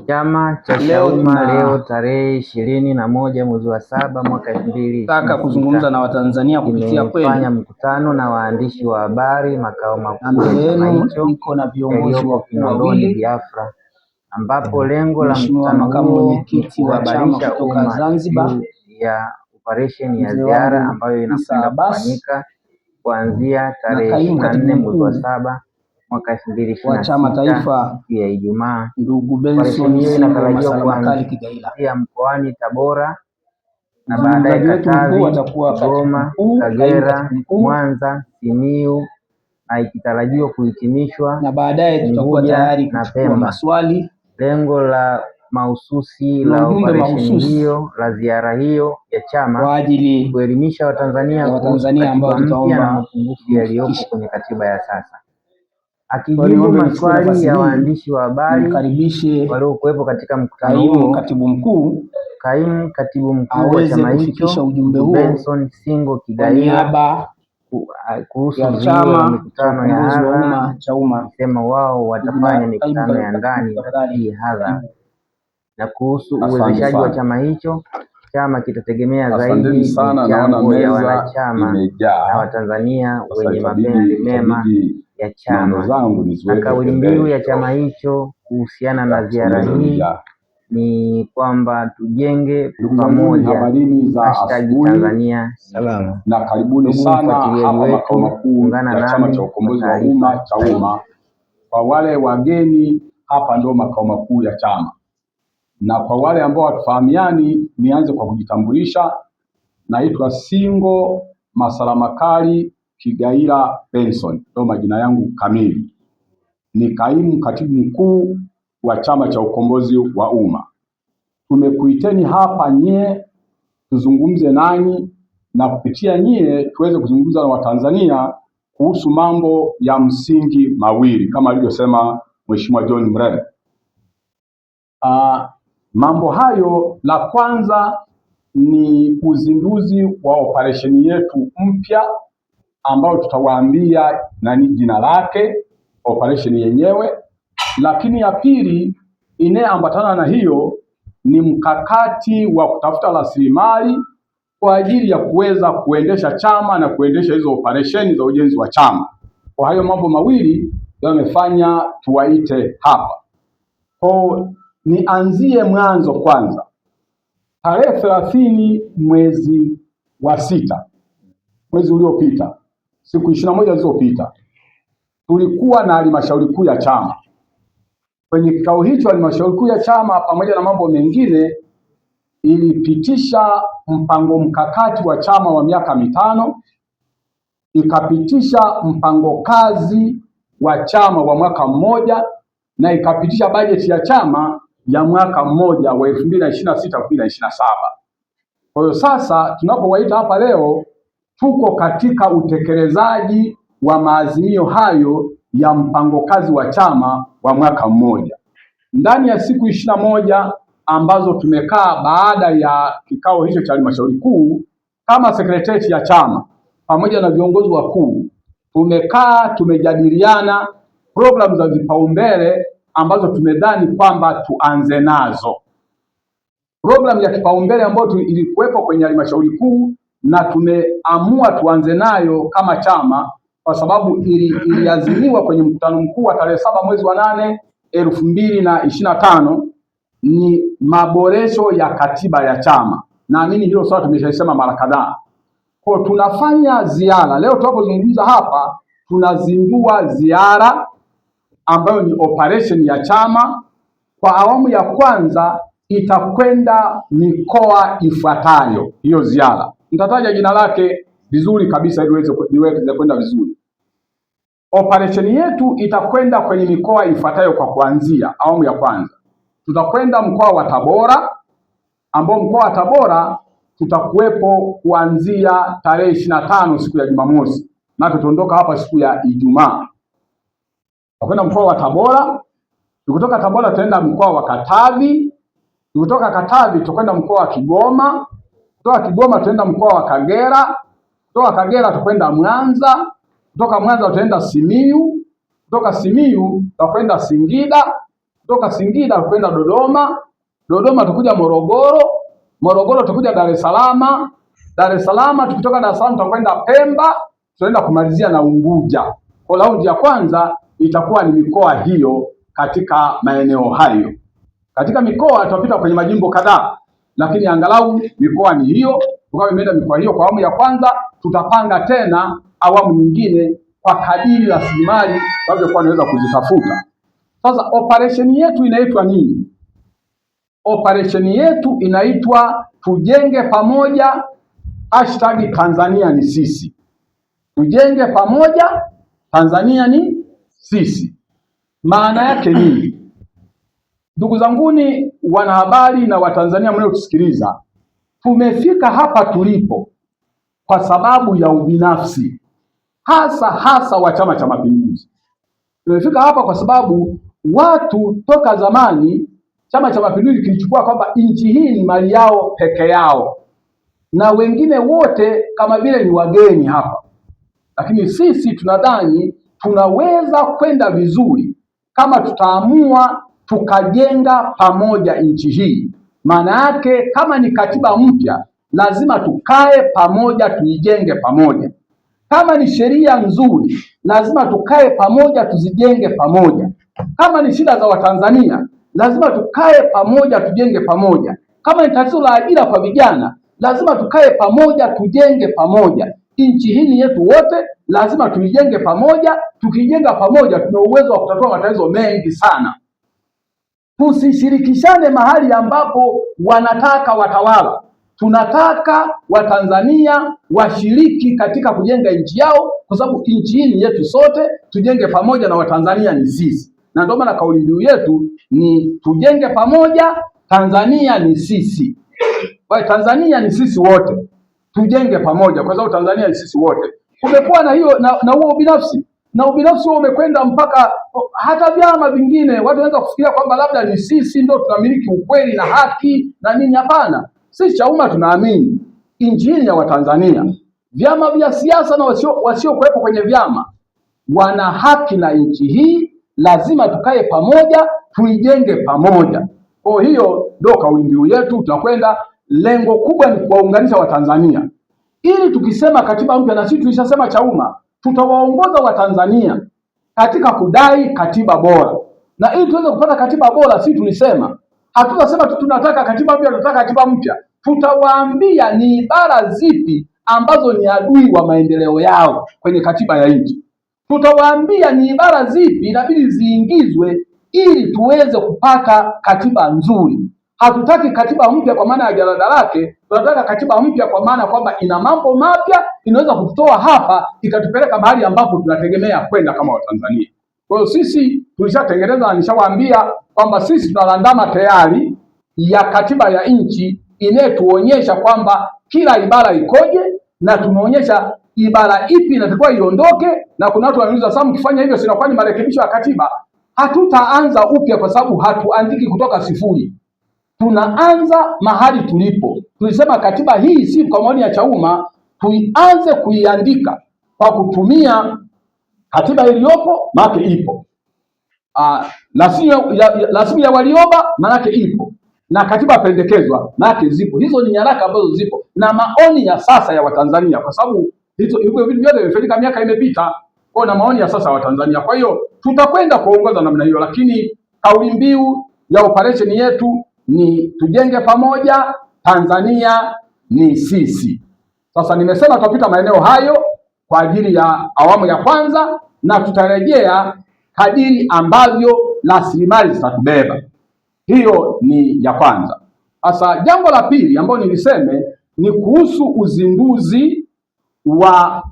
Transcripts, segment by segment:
Chama cha Leo Chauma leo tunataka tarehe 21 mwezi wa 7 mwaka 2026 kuzungumza na Watanzania kupitia kimefanya kwenu, mkutano na waandishi wa habari makao na makuu ya mbele chama yenu hicho niko na viongozi yaliyopo wakuu Kinondoni wawili, Biafra, ambapo lengo la Mheshimiwa mkutano Makamu huo ni Mwenyekiti wa chama kuhabarisha kutoka umma Zanzibar, juu ya operesheni ya mzee ziara wangu ambayo Isa inakwenda Abbas, kufanyika kuanzia na tarehe kaimu ishirini na katibu nne mwezi wa mkuu 7 mwaka elfu mbili ishirini wa na chama sita taifa, siku ya Ijumaa. ndugu Operesheni Benson hiyo Singo inatarajiwa Masala Makali Kigaila. kuanzia mkoani Tabora na baadaye Mzungumzaji wetu mkuu Katavi, atakuwa katibu Kigoma, mkuu, kaimu Kagera, katibu mkuu, Mwanza, Simiyu na ikitarajiwa kuhitimishwa na baadaye tutakuwa Unguja tayari na kuchukua Pemba. maswali Lengo la mahususi na la ujumbe operesheni mahususi hiyo la ziara hiyo ya chama kwa ajili kuelimisha Watanzania ya kuhusu Watanzania katiba ambao mpya na tutaomba mapungufu yaliyopo mfikishe. kwenye katiba ya sasa. Kwa hiyo Akijibu niombe nichukue maswali nafasi ya hii waandishi wa habari nimkaribishe waliokuwepo katika mkutano kaimu huo, katibu mkuu kaimu katibu mkuu wa aweze chama hicho kufikisha ujumbe ndugu huo Benson Singo kwa Kigaila niaba kuhusu ya zuio la Chama cha mikutano ya Ukombozi wa hadhara, Umma CHAUMMA. akisema wao Ndugu watafanya kaimu mikutano ya katibu mkuu, ndani na tafadhali si hadhara. karibu. Na kuhusu Asante uwezeshaji wa sana, chama hicho, chama kitategemea asanteni zaidi sana. Naona michango ya meza wanachama na imejaa Watanzania sasa, wenye itabidi mapenzi mema itabidi ya nondo chama. zangu Na niziweke kauli mbiu pembeni ya chama kidogo, hicho kuhusiana ya na ziara kusomeza hii imejaa. ni kwamba tujenge Ndugu zanguni, pamoja, habarini za hashtag asubuhi Tanzania. Salama. na karibuni Ndugu sana mfuatiliaji hapa makao wetu, makuu ungana ya Chama cha nami kwa Ukombozi wa taarifa Umma zaidi. CHAUMMA. Kwa wale wageni, hapa ndo makao makuu ya chama, na kwa wale ambao hatufahamiani, nianze kwa kujitambulisha. Naitwa Singo Masalamakali Kigaila Benson, ndo majina yangu kamili. Ni kaimu katibu mkuu wa Chama cha Ukombozi wa Umma. Tumekuiteni hapa nyie tuzungumze nanyi na kupitia nyie tuweze kuzungumza na Watanzania kuhusu mambo ya msingi mawili kama alivyosema Mheshimiwa John Mrema. Mambo hayo, la kwanza ni uzinduzi wa operesheni yetu mpya ambayo tutawaambia nani jina lake operesheni yenyewe, lakini ya pili inayoambatana na hiyo ni mkakati wa kutafuta rasilimali kwa ajili ya kuweza kuendesha chama na kuendesha hizo operesheni za ujenzi wa chama. Kwa hayo mambo mawili yamefanya tuwaite hapa. Kwa nianzie mwanzo kwanza. Tarehe 30 mwezi wa 6, mwezi uliopita, siku 21 zilizopita, tulikuwa na halmashauri kuu ya chama. Kwenye kikao hicho halmashauri kuu ya chama, pamoja na mambo mengine, ilipitisha mpango mkakati wa chama wa miaka 5, ikapitisha mpango kazi wa chama wa mwaka mmoja, na ikapitisha bajeti ya chama ya mwaka mmoja wa 2026 2027. Kwa hiyo sasa tunapowaita hapa leo, tuko katika utekelezaji wa maazimio hayo ya mpango kazi wa chama wa mwaka mmoja. Ndani ya siku 21 ambazo tumekaa baada ya kikao hicho cha halmashauri kuu, kama sekretarieti ya chama pamoja na viongozi wakuu tumekaa, tumejadiliana programu za vipaumbele ambazo tumedhani kwamba tuanze nazo. Programu ya kipaumbele ambayo ilikuwepo kwenye halmashauri kuu na tumeamua tuanze nayo kama chama kwa sababu iliazimiwa kwenye mkutano mkuu wa tarehe 7 mwezi wa 8 2025 ni maboresho ya katiba ya chama. Naamini hilo swala tumeshasema mara kadhaa. Kwa tunafanya ziara leo, tunapozungumza hapa tunazindua ziara ambayo ni operation ya chama. Kwa awamu ya kwanza itakwenda mikoa ifuatayo. Hiyo ziara nitataja jina lake vizuri kabisa ili iweze kwenda vizuri. Operation yetu itakwenda kwenye mikoa ifuatayo kwa kuanzia awamu ya kwanza. Tutakwenda mkoa wa Tabora, ambao mkoa wa Tabora tutakuwepo kuanzia tarehe 25 siku ya Jumamosi, na tutaondoka hapa siku ya Ijumaa. Tutakwenda mkoa wa Tabora, tukitoka Tabora tutaenda mkoa wa Katavi, tukitoka Katavi tutakwenda mkoa wa Kigoma, kutoka Kigoma tutaenda mkoa wa Kagera, kutoka Kagera tutakwenda Mwanza, kutoka Mwanza tutaenda Simiyu, kutoka Simiyu tutakwenda Singida, Kutoka Singida kwenda Dodoma, Dodoma tukuja Morogoro, Morogoro tukuja Dar es Salaam, Dar es Salaam tukitoka Dar es Salaam tutakwenda Pemba, tutaenda kumalizia na Unguja. Kwa raundi ya kwanza itakuwa ni mikoa hiyo katika maeneo hayo. Katika mikoa tutapita kwenye majimbo kadhaa, lakini angalau mikoa ni hiyo. Tukawa imeenda mikoa hiyo kwa awamu ya kwanza, tutapanga tena awamu nyingine kwa kadiri rasilimali tunavyokuwa naweza kuzitafuta. Sasa operesheni yetu inaitwa nini? Operesheni yetu inaitwa tujenge pamoja, hashtag Tanzania ni sisi. Tujenge pamoja, Tanzania ni sisi. Maana yake nini? Ndugu zanguni wanahabari na Watanzania mnaotusikiliza, tumefika hapa tulipo kwa sababu ya ubinafsi, hasa hasa wa Chama cha Mapinduzi. Tumefika hapa kwa sababu watu toka zamani Chama cha Mapinduzi kilichukua kwamba nchi hii ni mali yao peke yao na wengine wote kama vile ni wageni hapa, lakini sisi tunadhani tunaweza kwenda vizuri kama tutaamua tukajenga pamoja nchi hii. Maana yake kama ni katiba mpya, lazima tukae pamoja tuijenge pamoja. Kama ni sheria nzuri, lazima tukae pamoja tuzijenge pamoja. Kama ni shida za Watanzania, lazima tukae pamoja tujenge pamoja. Kama ni tatizo la ajira kwa vijana, lazima tukae pamoja tujenge pamoja. Nchi hii ni yetu wote, lazima tuijenge pamoja. Tukijenga pamoja, tuna uwezo wa kutatua matatizo mengi sana. Tusishirikishane mahali ambapo wanataka watawala. Tunataka Watanzania washiriki katika kujenga nchi yao, kwa sababu nchi hii ni yetu sote, tujenge pamoja na Watanzania ni sisi, na ndio maana kauli mbiu yetu ni tujenge pamoja, Tanzania ni sisi. Kwa hiyo Tanzania ni sisi wote, tujenge pamoja, kwa sababu Tanzania ni sisi wote. Kumekuwa na hiyo na huo ubinafsi, na ubinafsi huo umekwenda mpaka hata vyama vingine. Watu wanaweza kufikiria kwamba labda ni sisi ndio tunamiliki ukweli na haki na nini. Hapana, sisi CHAUMMA tunaamini injili ya Watanzania. Vyama vya siasa na wasiokuwepo kwenye vyama wana haki na nchi hii, lazima tukae pamoja, tuijenge pamoja. Kwa hiyo ndio kauli mbiu yetu, tunakwenda. Lengo kubwa ni kuwaunganisha Watanzania ili tukisema katiba mpya, na sisi tulishasema CHAUMMA tutawaongoza Watanzania katika kudai katiba bora, na ili tuweze kupata katiba bora, sisi tulisema hatutasema tu tunataka katiba mpya, tunataka katiba mpya. Tutawaambia ni ibara zipi ambazo ni adui wa maendeleo yao kwenye katiba ya nchi. Tutawaambia ni ibara zipi inabidi ziingizwe ili tuweze kupata katiba nzuri. Hatutaki katiba mpya kwa maana ya jalada lake, tunataka katiba mpya kwa maana kwamba ina mambo mapya, inaweza kututoa hapa ikatupeleka mahali ambapo tunategemea kwenda kama Watanzania. Kwa hiyo sisi tulishatengeneza na nishawaambia kwamba sisi tunalandama tayari ya katiba ya nchi inayotuonyesha kwamba kila ibara ikoje, na tumeonyesha ibara ipi inatakiwa iondoke, na kuna watu wanauliza sasa, mkifanya hivyo sinakuwa ni marekebisho ya katiba? Hatutaanza upya kwa sababu hatuandiki kutoka sifuri, tunaanza mahali tulipo. Tulisema katiba hii si kwa maoni ya CHAUMMA, tuianze kuiandika kwa kutumia katiba iliyopo, maana ipo. Rasimu ya Warioba maanake ipo, na katiba pendekezwa maanake zipo. Hizo ni nyaraka ambazo zipo na maoni ya sasa ya Watanzania, kwa sababu hivyo vitu vyote vimefanyika miaka imepita, kwa na maoni ya sasa ya Watanzania. Kwa hiyo tutakwenda kuongoza namna hiyo, lakini kauli mbiu ya operation yetu ni tujenge pamoja, Tanzania ni sisi. Sasa nimesema tutapita maeneo hayo kwa ajili ya awamu ya kwanza na tutarejea kadiri ambavyo rasilimali zitatubeba. Hiyo ni ya kwanza. Sasa jambo la pili ambalo niliseme ni kuhusu uzinduzi wa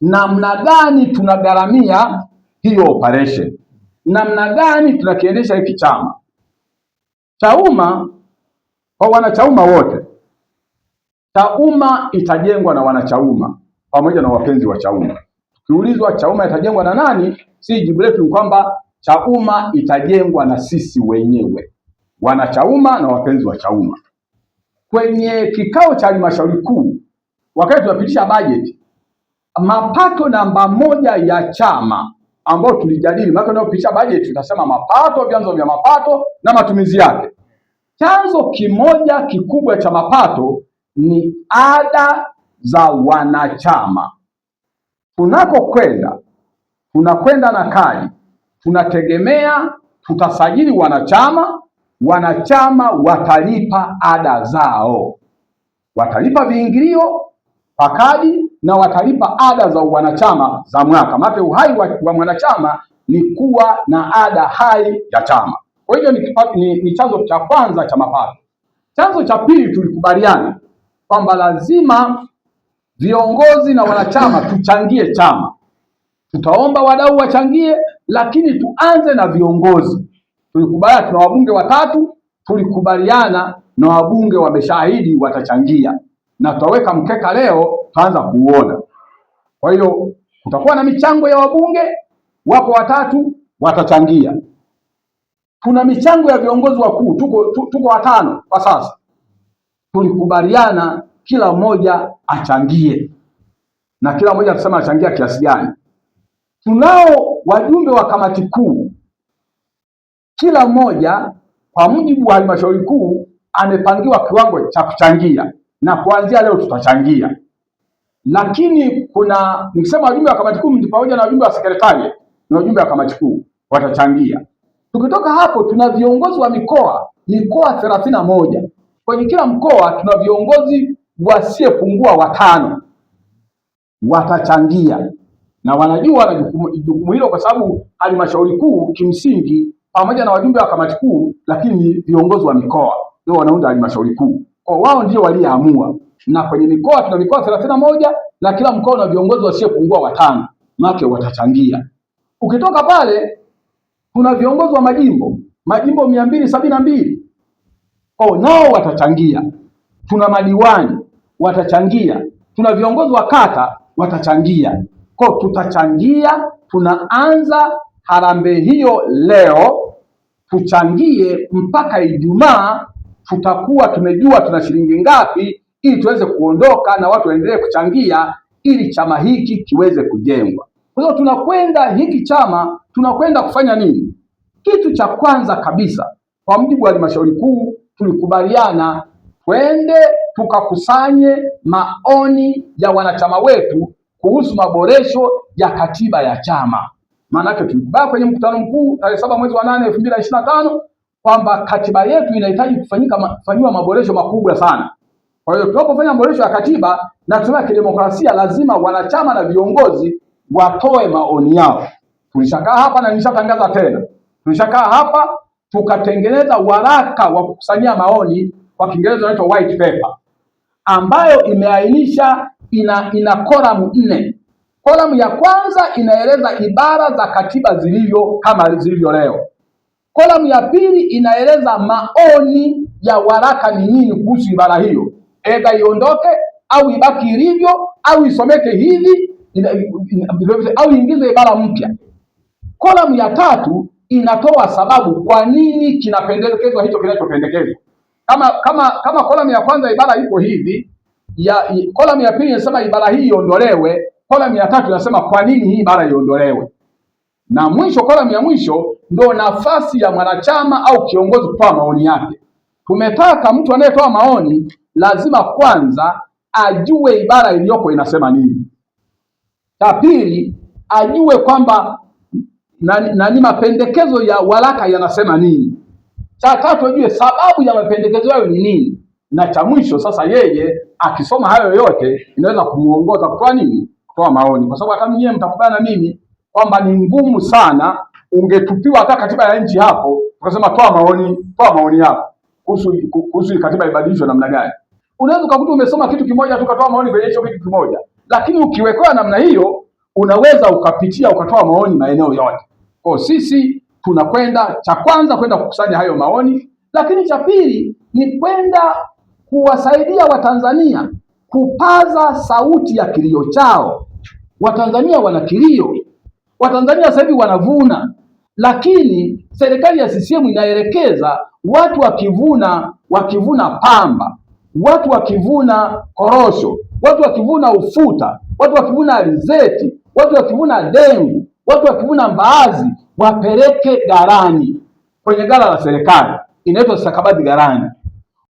namna gani tunagharamia hiyo operation, namna gani tunakiendesha hiki chama CHAUMMA. Kwa wanachauma wote, CHAUMMA itajengwa na wanachauma pamoja na wapenzi wa CHAUMMA. Tukiulizwa CHAUMMA itajengwa na nani, si jibu letu ni kwamba CHAUMMA itajengwa na sisi wenyewe wanachauma na wapenzi wa CHAUMMA. Kwenye kikao cha halmashauri kuu, wakati tunapitisha bajeti, mapato namba moja ya chama ambao tulijadili, maana tunapopitisha bajeti tutasema mapato, vyanzo vya mapato na matumizi yake. Chanzo kimoja kikubwa cha mapato ni ada za wanachama. Tunakokwenda tunakwenda na kadi, tunategemea tutasajili wanachama, wanachama watalipa ada zao, watalipa viingilio kwa kadi na watalipa ada za wanachama za mwaka. Maana uhai wa mwanachama ni kuwa na ada hai ya chama. Kwa hiyo ni chanzo cha kwanza cha mapato. Chanzo cha pili, tulikubaliana kwamba lazima viongozi na wanachama tuchangie chama. Tutaomba wadau wachangie, lakini tuanze na viongozi. Tulikubaliana tuna wabunge watatu, tulikubaliana na wabunge wameshaahidi watachangia, na tutaweka mkeka leo, tutaanza kuuona. Kwa hiyo kutakuwa na michango ya wabunge, wapo watatu watachangia. Tuna michango ya viongozi wakuu, tuko watano kwa sasa. Tulikubaliana kila mmoja achangie, na kila mmoja atasema achangia kiasi gani. Tunao wajumbe wa kamati kuu, kila mmoja kwa mujibu wa halmashauri kuu amepangiwa kiwango cha kuchangia, na kuanzia leo tutachangia. Lakini kuna nikisema wajumbe wa kamati kuu ni pamoja na wajumbe wa sekretariat na wajumbe wa kamati kuu watachangia. Tukitoka hapo, tuna viongozi wa mikoa, mikoa 31. Kwenye kila mkoa tuna viongozi wasiyepungua watano watachangia, na wanajua na jukumu hilo, kwa sababu halmashauri kuu kimsingi pamoja na wajumbe wa kamati kuu, lakini viongozi wa mikoa ndio wanaunda halmashauri kuu, kwa wao ndio waliamua. Na kwenye mikoa tuna mikoa 31 na kila mkoa una viongozi wasiopungua watano, make watachangia. Ukitoka pale kuna viongozi wa majimbo, majimbo 272, kwa nao watachangia. Tuna madiwani watachangia, tuna viongozi wa kata watachangia. Kwa tutachangia, tunaanza harambee hiyo leo, tuchangie mpaka Ijumaa, tutakuwa tumejua tuna shilingi ngapi, ili tuweze kuondoka na watu waendelee kuchangia ili chama hiki kiweze kujengwa. Kwa hiyo tunakwenda hiki chama tunakwenda kufanya nini? Kitu cha kwanza kabisa, kwa mujibu wa halmashauri kuu tulikubaliana twende tukakusanye maoni ya wanachama wetu kuhusu maboresho ya katiba ya chama. Maanake tulikubali kwenye mkutano mkuu tarehe 7 mwezi wa 8 2025 kwamba katiba yetu inahitaji kufanyiwa maboresho makubwa sana. Kwa hiyo tunapofanya maboresho ya katiba na tusema kidemokrasia, lazima wanachama na viongozi watoe maoni yao. Tulishakaa hapa na nilishatangaza tena, tulishakaa hapa tukatengeneza waraka wa kukusanyia maoni, kwa Kiingereza unaitwa white paper, ambayo imeainisha ina kolamu nne. Kolamu ya kwanza inaeleza ibara za katiba zilivyo kama zilivyo leo. Kolamu ya pili inaeleza maoni ya waraka ni nini kuhusu ibara hiyo, edha iondoke au ibaki ilivyo au isomeke hivi au iingizwe ibara mpya. Kolamu ya tatu inatoa sababu kwa nini kinapendekezwa hicho kinachopendekezwa. Kama kolamu ya kwanza ibara ipo hivi, ya kolamu ya pili inasema ibara hii iondolewe, kolamu ya tatu inasema kwa nini hii ibara iondolewe, na mwisho kolamu ya mwisho ndo nafasi ya mwanachama au kiongozi kutoa maoni yake. Tumetaka mtu anayetoa maoni lazima kwanza ajue ibara iliyoko inasema nini. La pili ajue kwamba nani mapendekezo ya waraka yanasema nini. Cha tatu ajue sababu ya mapendekezo hayo ni nini, na cha mwisho sasa, yeye akisoma hayo yote inaweza kumuongoza kutoa nini, kutoa maoni, kwa sababu hata mwenyewe mtakubana na mimi kwamba ni ngumu sana ungetupiwa hata katiba ya nchi hapo ukasema toa maoni, toa maoni yako kuhusu katiba ibadilishwe namna gani. Unaweza ukakuta umesoma kitu kimoja tu ukatoa maoni kwenye hicho kitu kimoja, lakini ukiwekewa namna hiyo unaweza ukapitia ukatoa maoni maeneo yote. Kwa sisi tunakwenda cha kwanza kwenda kukusanya hayo maoni, lakini cha pili ni kwenda kuwasaidia Watanzania kupaza sauti ya kilio chao. Watanzania wana kilio, Watanzania sasa hivi wanavuna, lakini serikali ya CCM inaelekeza watu wakivuna pamba, watu wakivuna korosho, watu wakivuna ufuta, watu wakivuna alizeti, watu wakivuna dengu, Watu wakivuna mbaazi wapeleke ghalani, kwenye ghala la serikali inaitwa stakabadhi ghalani.